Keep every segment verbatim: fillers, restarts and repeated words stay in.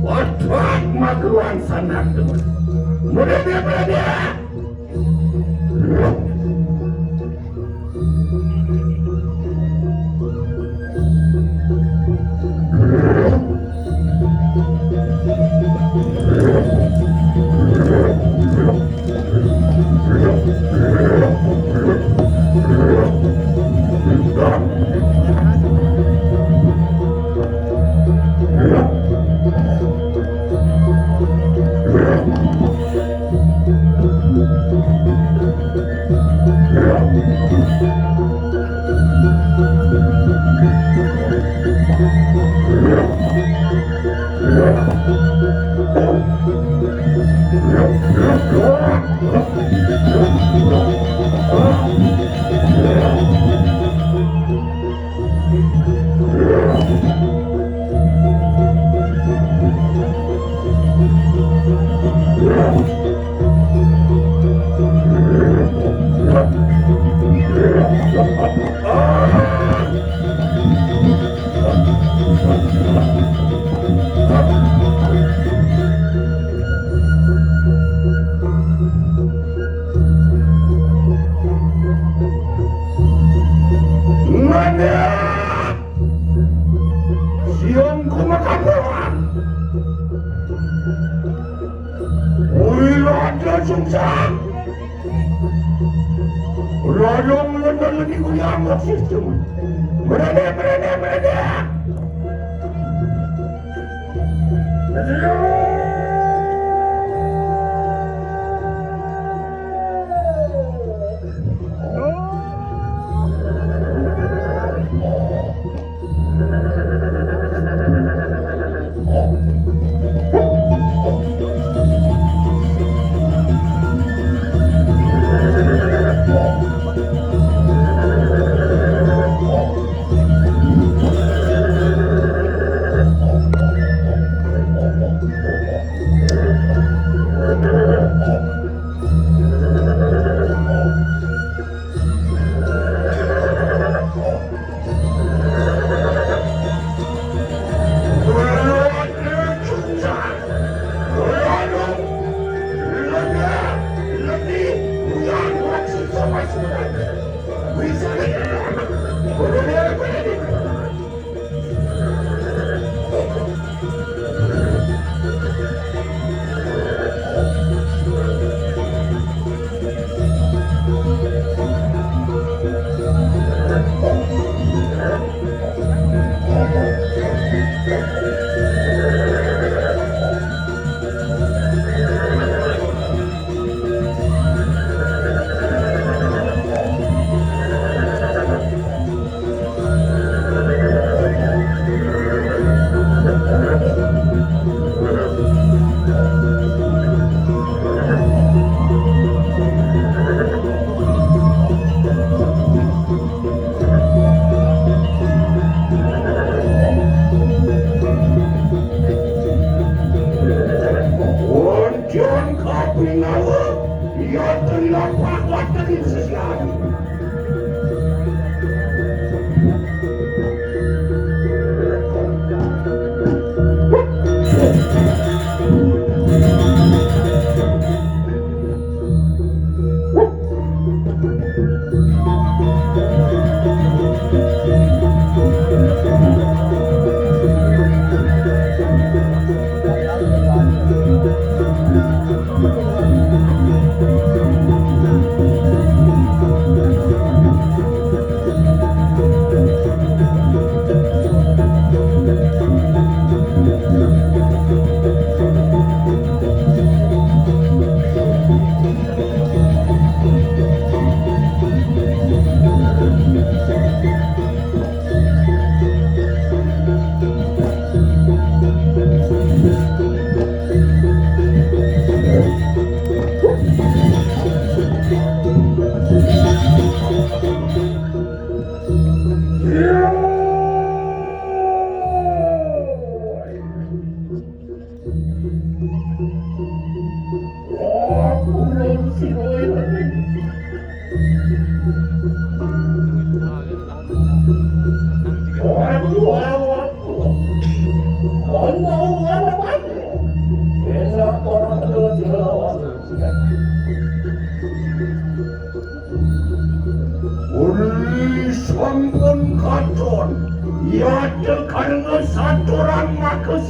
Otak mageluan sanak teman. Mudah dia, mudah dia. Mana? Siung kumakabuan. Uy, raja sungsang. Rayong lenda leni kuyang sistem. Merene, merene, merene. Unjun kapingawa, iya trilak pakuat tadi sesian.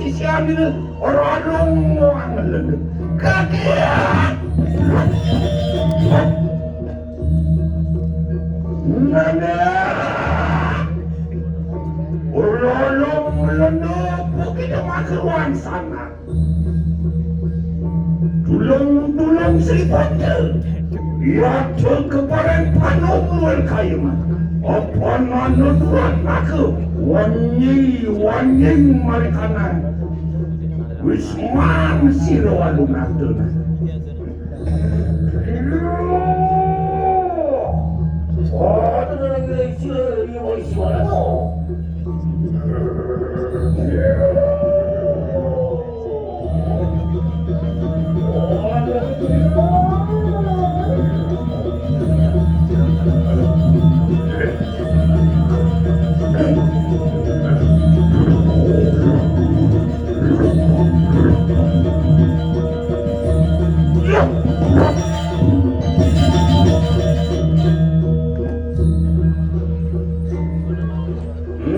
Sian ini rolong mo ang lende. Kakiat. Nana. Rolong lende bukit makeruan sana. Tulung-tulung Sri Banda. Ia tu keparan panung luar kayu. Apa nanu tuan maka wanyi wanyi marikanan. Wisman sira alun-alun.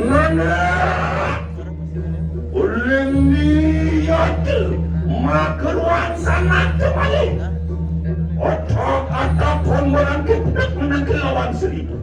Nana, uleng ni yata, maka ruang sangat kembali. Otak atau pun berangkit nak menangkil lawan seribu.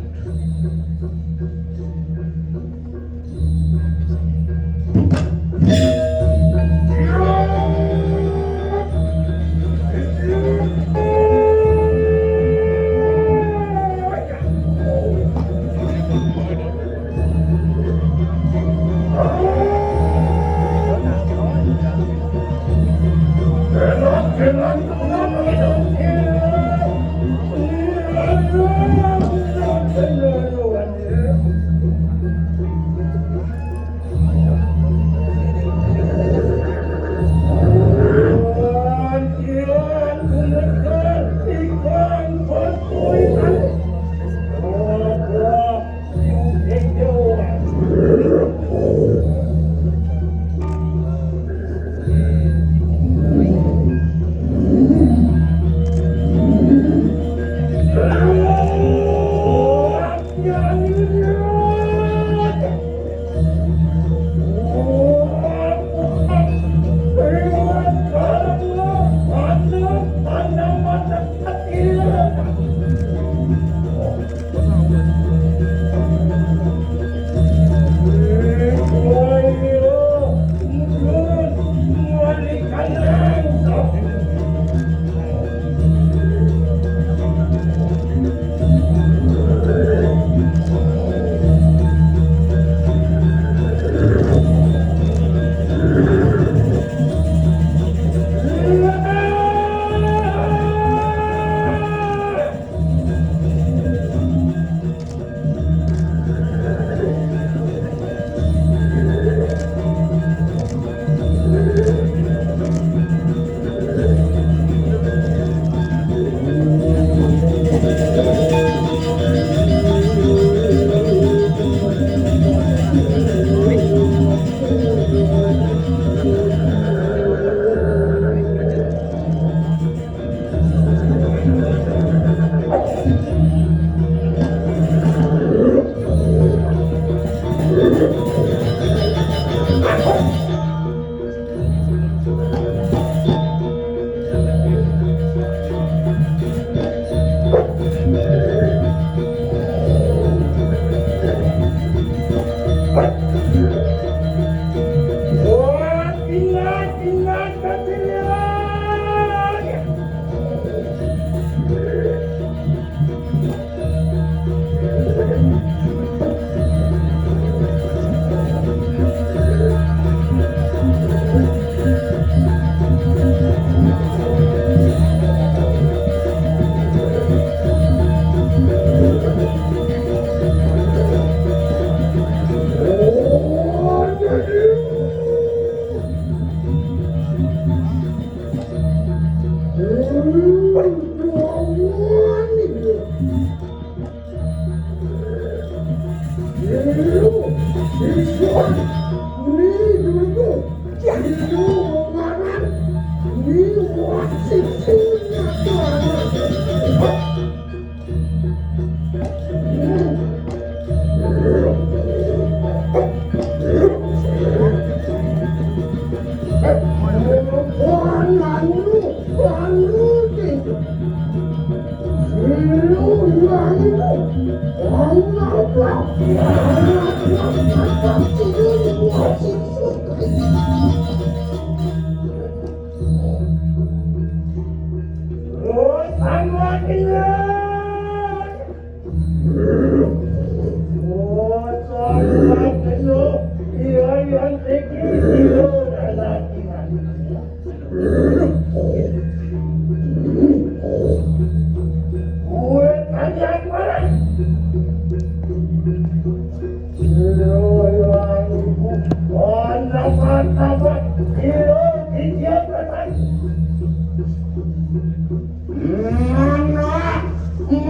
Mana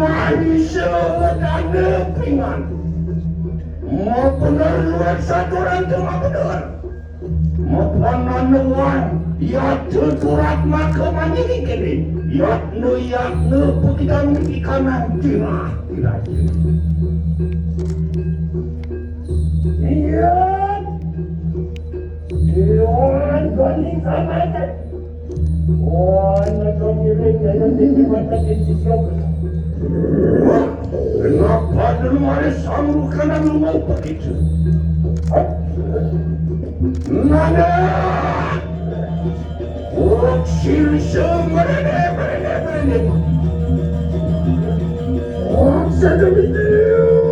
manusia dana pingan. Mau bener luar saturan tu mau bener. Mau panan nuan, ya tu turat maka manyeri kini. Ya nu, ya nu, pekidan ikan ang tirah, tirah. Iya. Iya, gani sama. Wah, nak kau ngiring, jangan tinggi mata tinggi siok. Kenapa dulu ada sanggup kanan mau begitu? Nada! Uruk silsa merene, merene, merene. Uruk sedemikian.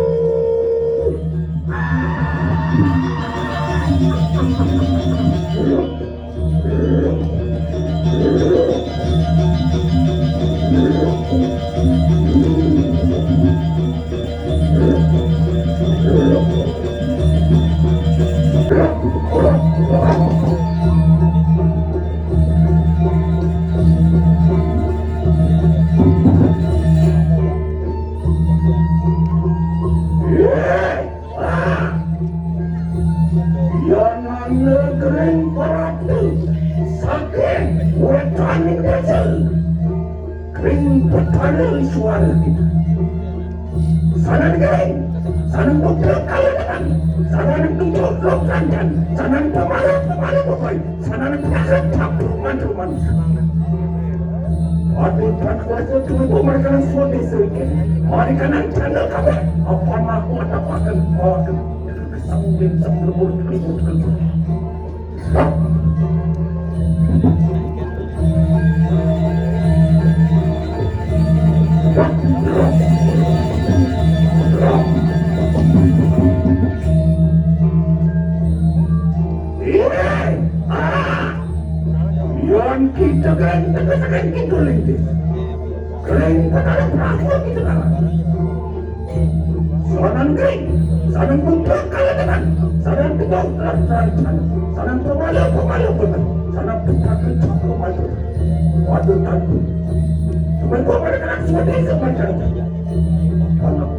Yana negeri Pratu saking wetaning desa. Kering petara suara kita. Sanan kering, sanan buka kaladan, sanan tutup lok randan, sanan pemala pemala bukan, sanan perakat tak peruman peruman. Aduh, tak kuasa tubuh mereka suami sering. Mereka nan tanda kabar, apa nak kuat apa akan, akan. Sambil sambil berkeliling. Yan kita kan tegasakan kita lintis. Kering petara perahu kita kan. Sanan kering, sanan buka kaladan, sanan buka kaladan, sanan pemalu pemalu benar, sanan buka kecak pemalu. Waduh tantu. Cuma gua pada kena semua desa macam. Anak.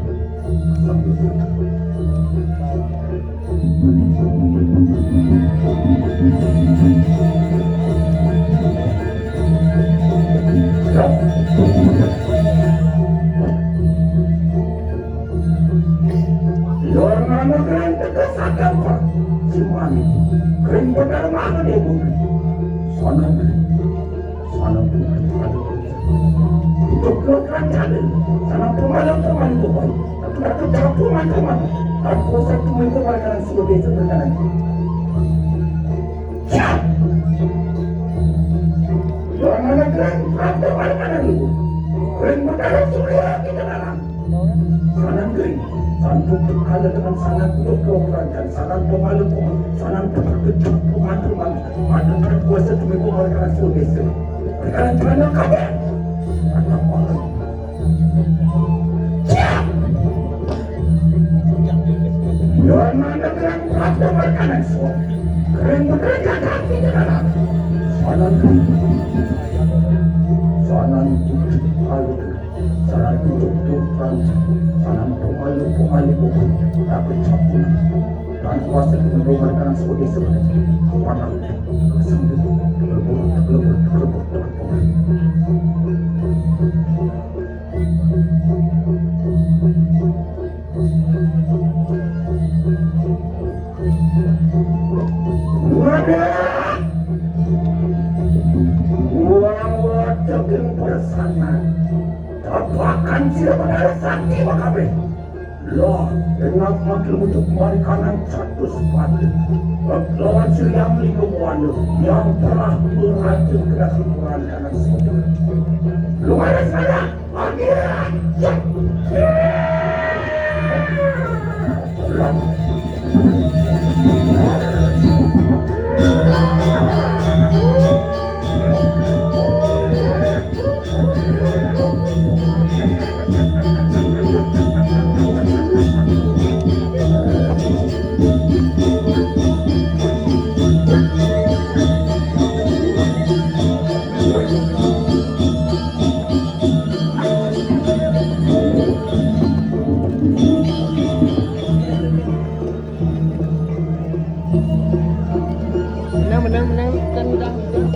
Lor mano keren tegas akan, Pak. Cuman keren benar mana dia, Bu? Sana, sana, Bu. Untuk lo kan jalan, sana pemalu, pemalu, pemalu. Tapi aku tak pemalu, pemalu. Aku satu minggu mereka sudah biasa berjalan. Siap. Lor mano keren, apa mana mana lu? Keren benar sudah kita dalam. Sanan kering, sanan tutup kala dengan sanan tutup kerajaan, sanan pemalu pemalu, sanan tutup tutup pemalu pemalu, sanan berkuasa tumiko mereka sudah desa. Mereka yang terkenal kaya. Anak malam. Siap. Yang mana dengan berapa mereka sudah. Kering mereka kaki dengan sanan kering. Sanan tutup kala. Sanan tutup tutup, sanan pemalu pemalu bukan, tapi capung. Dan kuasa kemenungan kanan sebagai sebagai. Padang. Sendiri. Lebur, lebur, lebur, lebur. Wadah! Sangat. Tapakan sira menara sakti makabe. Lah, dengan wakil untuk marikanan satu sepatu. Lawan sira yang lima buana yang telah beracun keras hiburan anak sekolah. Luar sana, ambil. Menang, menang, menang. Kan udah, udah.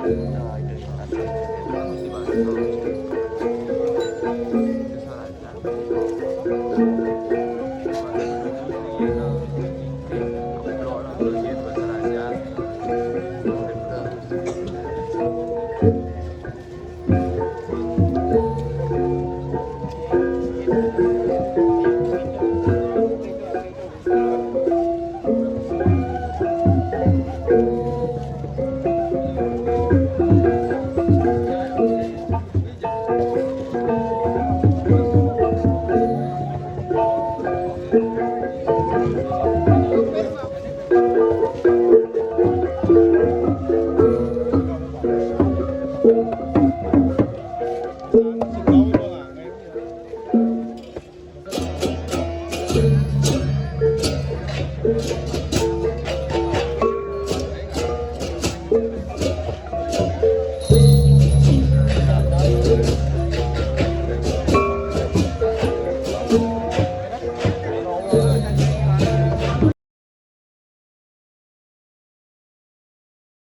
Ờ,